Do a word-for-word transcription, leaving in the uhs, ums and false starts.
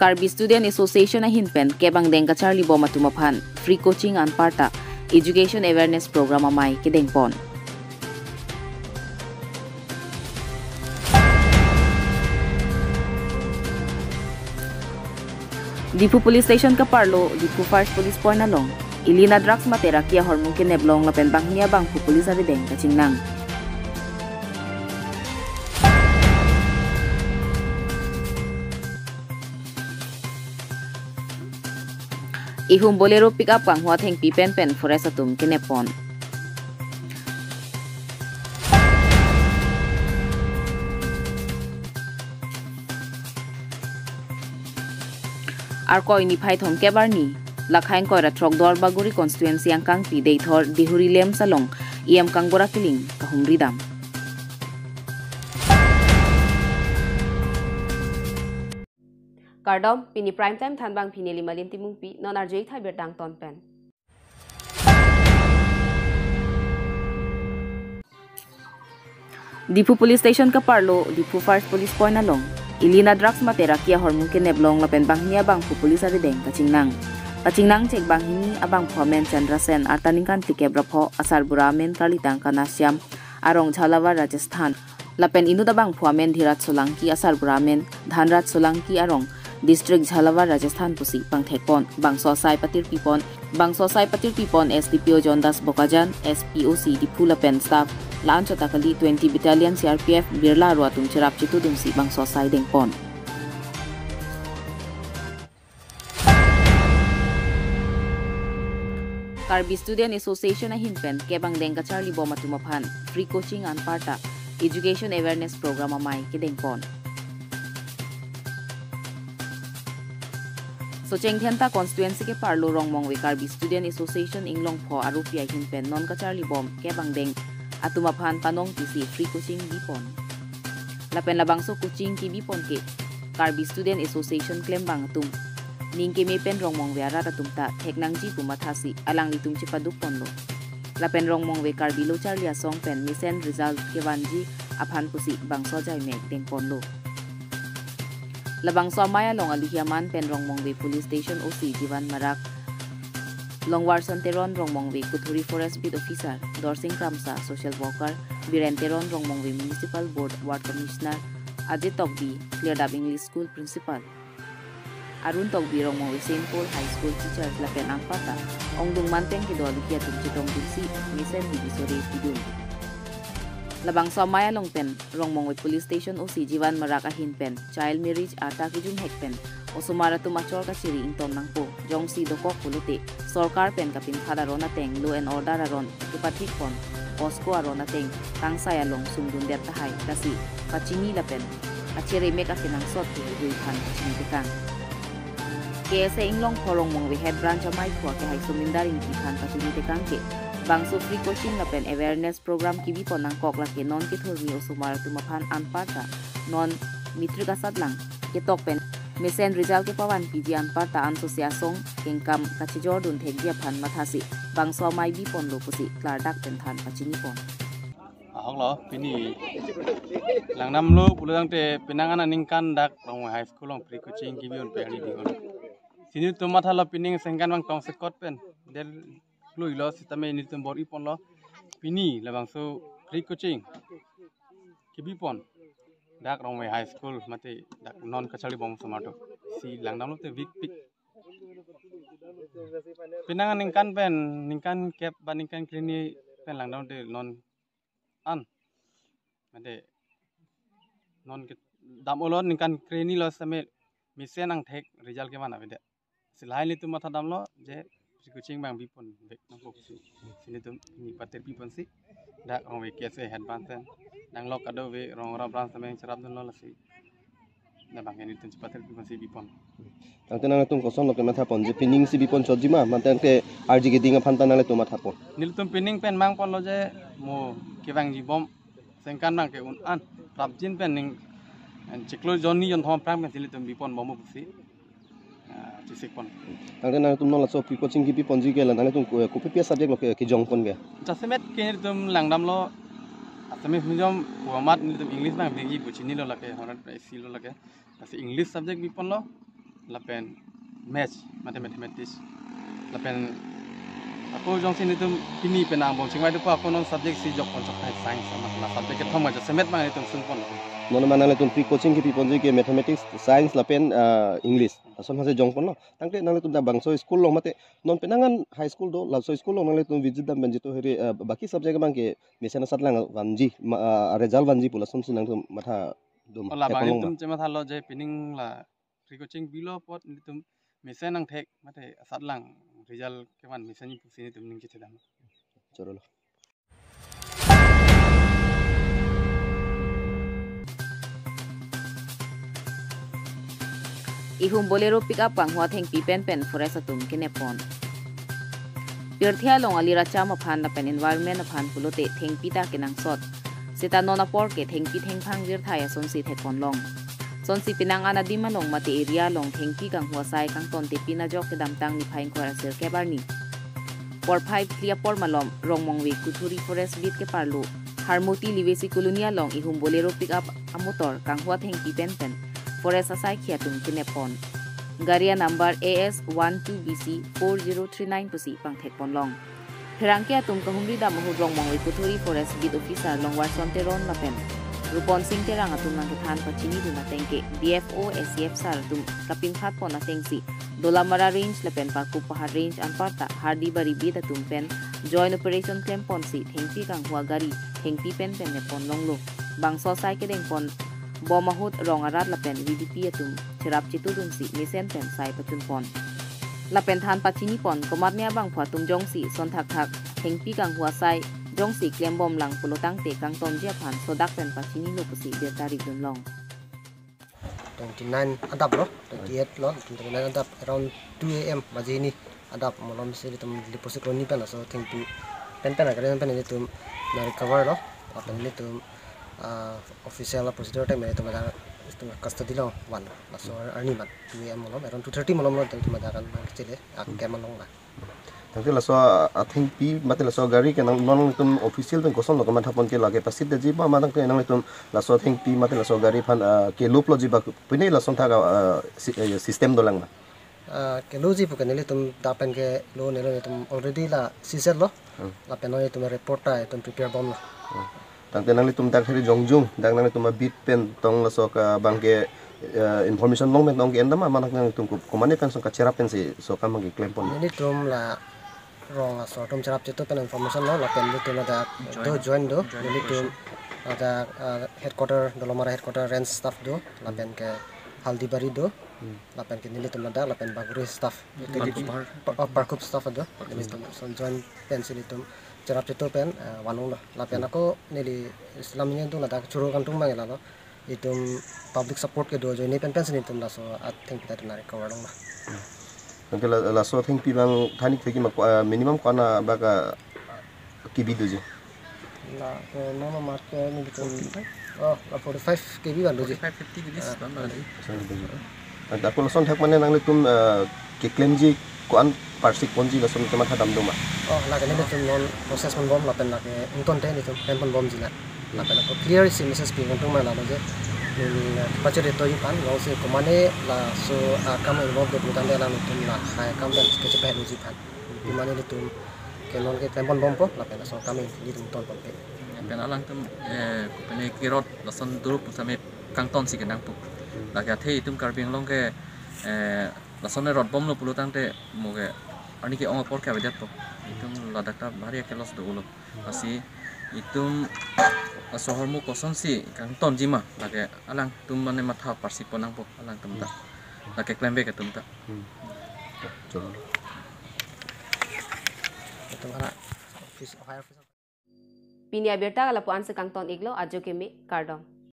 Karbi Student Association ahin pen kep angdeng kacharlibom atum aphan free coaching anparta education awareness program amei kedengpon. Diphu Police Station kaparlo Diphu First Police Point along ilina drugs mate raki ahormu kenep long lapen banghini abangphu police arideng kachingnang. Ihum Bolero pickup kanghua thengpi pen pen forest atum kenepon. Arkoi niphai thomkep arni, lakhai ingkoi ra throk Duarbagori constituency angkangpi Deithor Dihuri Lems along E M Kangbura Killing kahumri dam. Kardom, pini prime time thanbang pini Limalin Timungpi, non arjui thai birta angton pen. Diphu Police Station kaparlo, Diphu First Police Point along ilina drugs mate raki ahormu kenep long lapen banghini abangphu police arideng kachingnang. Kachingnang chek banghini abangphu amen Chandra Sen, arta ningkan phlikep ra pho, asarbura amen karlitang Kanashyam, arong Jhalawar Rajasthan. Lapen inut abangphu amen Dhiraj Solanki, asarbura amen Dhanraj Solanki, arong district Jhalawar Rajasthan pusi pangthekpon. Bangso asai patirpipon, bangso asai patirpipon S D P O John Das Bokajan, S P O C Diphu lapen staff la-anchot akali twenty Battalion C R P F Birla Aro atum cherap chitudunsi bangso asai dengpon. Karbi Student Association ahin pen kep angdeng kacharlibom atum aphan free coaching anparta education awareness program amei kedengpon. Socheng Dhenta constituency keparlo Rongmongve Karbi Student Association Inglongpho aropi ahin pen non kacharlibom kep angdeng atum aphan panong pisi free coaching bipon. Lapen labangso coaching kibipon ke Karbi Student Association klembang atum ning keme pen Rongmongve arat atum ta theknangji pu mathasi alanglitum chepadukponlo. Lapen Rongmongve Karbi Lo Charli Asong pen mesen result kevanji aphan pusi bangso ajai mek dengponlo. Labangso amei along aluhi aman pen Rongmongve Police Station O C Jivan Marak, Longwarson Teron Rongmongve Kuthuri Forest Beat Officer, Dorsing Kramsa Social Worker, Biren Teron Rongmongve Municipal Board Ward Commissioner, Ajit Tokbi Klirdap English School Principal, Arun Tokbi Rongmongve Saint Paul High School Teachers lapen anparta ongdung manpeng kedo aluhi atum chetongdunsi mesen hidi sore pidun. Labangso amei along pen Rongmongve Police Station O C Jivan Marak ahin pen child marriage arta kejumhek pen osomar atum achor kachiri ington nangpo, jongsi dokok pulote sorkar pen kapinkhat aron ateng law and order aron kepathikpon, POCSO aron ateng kangsai along sumdundet tahai, lasi pachini lapen acheremek akenangsot ke hui phan pachini tekang. K S A Inglongpho Rongmongve Head Branch amei phu akehai Sumindar Ingti phan pachini tekang ke bangso free coaching lapen awareness program kibipon nangkok lake non kethurmi osomar atum aphan anparta non matric asatlang ketok pen mesen result kepavanpiji anparta ansose asong kengkam kachijordun thekji aphan mathasi bangso amei biponlo pusi klardak pen than pachinipon. Ahok lo, pini langdamlo pulo tangte penang aningkan dak Rongmongve High School along free coaching kebi-un pen ari dingol. Si nelitum mathalo pining sengkan bang tongsekot pen. Del klui lo sitame nelitum bor-iponlo. Pini labangso free coaching kebipon dak Rongmongve High School mate dak non kacharlibom osomar atum. Si langdamlote vik pik. Penang aningkan pen, ningkan kep ba ningkan krehini pen langdamlote non an. Mate non ke dam-olo ningkan krehini lo sitame mesen angthek result kevan avedet. Si lahai nelitum mathadamlo je free coaching bang bipon vek nangpo si. Si nelitum ni patir biponsi dak Rongmongve K S A Head Branch pen nanglok kadokave Rongmongve Branch tame cherapdunlo lasi. Dak bang nelitum chepatir biponsi bipon. Tangte nangtum kosonlo kemathapon je pining si bipon chotji ma, mate ke arji keding aphan ta nanglitum mathapon. Nelitum pining pen mangponlo je mo kevangjibom sengkan bang ke un-an prapjin pen ning chiklo jonni jon thom aphrang pen si nelitum bipon bompo pusi. Ah, chesikpon. Tangte nangtum non laso free coaching kebiponji ke la nangtum ko, kopi-pi subject lo ke, kejongpon ke? Jasemet ke nelitum langdamlo Assamese medium pu amat nelitum English bang biji pu chinilo lake, horat isi lo lake. Lasi English subject biponlo. lapen maths, mate mathematics. Lapen ako jongsi nelitum pini penang bom chingvai dopo, ako non subject si jok pon chok hai science, amat la subject kethom aja semet abang nelitum sung pon. Non ma nanglitum free coaching kepi ponji ke mathematics, science lapen, ah, English. Lason hase jong ponlo. Tangte nanglitum dak bangso school along mate non penang an high school do, laso school along nanglitum visit dam pen jito heri, ah, baki subject abang ke mesen asatlang vanji, ma, ah, result vanji pu lasonsi nangtum matha doma. Ola thek bang ponlong nelitum ma? Chemathalo je pining la free coaching bilo apot nelitum mesen nangthek mate asatlang result kevan mesenji pusi nelitum ning chethedam. Chorolo. Ihum Bolero pickup kanghua thengpi penpen forest atum kenep pon. Pirthe along ali racham aphan lapen environment aphan pulote thengpi ta kenangsot. Seta non apor ke thengpi thengphang virthai asonsi thek ponlong. Sonsi penang an adim along mate area along thengpi kanghua sai kangton tepin ajok kedamtang niphai ingkoi ra sirkep arni porphai phli apor malom Rongmongve Kuthuri Forest Beat keparlo Harmoti Livesi Colony along ihum Bolero pickup amotor kanghua thengpi penpen forest asaikhi atum kenep pon. Gari a number A S one two B C four zero three nine pusi pangthek ponlong. Pherangke atum kahumri dam ahut Rongmongve Kuthuri Forest Beat Officer Longwarson Teron lapen Rupon Sing Terang atum nangkethan pachinidun ateng ke D F O, S C F sir atum kapinphat pon atengsi Dolamara Range lapen Parkup Pahar Range anparta Hardibari Beat atum pen joint operation klem ponsi thengpi kanghua gari thengpi penpen nep ponlonglo. Bangso sai kedeng pon bom ahut rong arat lapen V D P atum cherap chetudunsi mesen pen sai pachun pon. Lapen than pachini pon komatne abangphu atum jongsi son thakthak thengpi kanghua sai jongsi klem bomlang pulo tangte kangtonji aphan sodak pen pachinilo pusi birta rip dunlong. Twenty nine adap lo, twenty eight lo, twenty nine adap around two A M baje hini adap malomsi nelitum Livesi Colony pen laso thengpi penpen agari pen nelitum na recover lo, lapen nelitum, ah, official procedure time nelitum ada custody along van, laso arni mat two A M malom, around two thirty malom lo nelitum ada kan chele, ah, camp along la. Tangte laso athengpi mate laso gari ke nang non nangtum official pen kosonlo kamatha pon ke lake pasit detji ba ma tangte nanglitum laso athengpi mate laso gari aphan, ah, keluploji ba pine lason thak, ah, si-, eh, system dolang ma? Ah, keloji pu ke nelitum dak pen kelo neli nelitum already la seized lo. Hmm. Lapen nelitum report ta itum prepare bomlo. Hmm. Tangte nanglitum dak heri jongjung, dak nanglitum a beat pen tong laso abang ke, eh, information long pen tong ke-en dam ma, mane nanglitum ko-, komatne pen lason kacherap pensi laso abang ke klem pon? Nelitum la rong asor atum cherap chetu pen information lo, lapen nelitum ada do join do, join nelitum operation. Ada, ah, headquarter, Dolamara headquarter range staff do, lapen ke Hardibari do, hmm, lapen ke nelitum ada, lapen Baguri staff. Parkup. Nelitum, Pahar. Pa-, oh, Parkup staff do. Parkup nelitum staff. Lason join pensi nelitum cherap chetu pen, eh, vanlonglo. Lapen, hmm, ako neli Islam ini tu ladak choro kangtung abang lalo. Itum public support kedo ajoine penpensi nelitum laso athengpi ta itum na recover longlo. Tangte la-, laso athengpi abang thanik theki ma ko-, eh, minimum ko-an abak, eh, K B doji? La, eh, mama market nelitum. Forty-five? Oh, la forty-five K B abang doji. Forty-five, fifty K B. Ah, abang doji. Lason doji. Tangte ako lason thak mane nanglitum, eh, keklemji ko-an parsik ponji lason kamatha dam doma? Oh, lake nelitum non process pon bom lapen lake ingtonte nelitum klem pon bomji la. Lapen ako clear isi message pi kangtung ma lalo je, neli, eh, pachirito ji aphan, jongsi komatne laso akam involve do pu tangte la nelitum lahai akam pen kechepahelo ji aphan. Pi mane nelitum ke non ke klem pon bompo, lapen laso akam nelitum ton ponpe. Lapen alangtum, eh, kopine kerot lason duru pu same kangtonsi kenangpo. Lake athe itum Karbi Anglong ke, eh, lason rot bomlo pulo tangte mo ke arni ke-ong apor ke avedetpo. Itum ladak ta bhari ake loss do-olo. Lasi itum asohor mo kosonsi kangtonji ma, lake alangtum mane matha parsik pon nangpo alangtum ta. Lake klemvek atum ta. Hmm. Cholo. Itum ala office, higher office. Pini abirta lapu-ansi kangton iklo, ajo keme, kardom.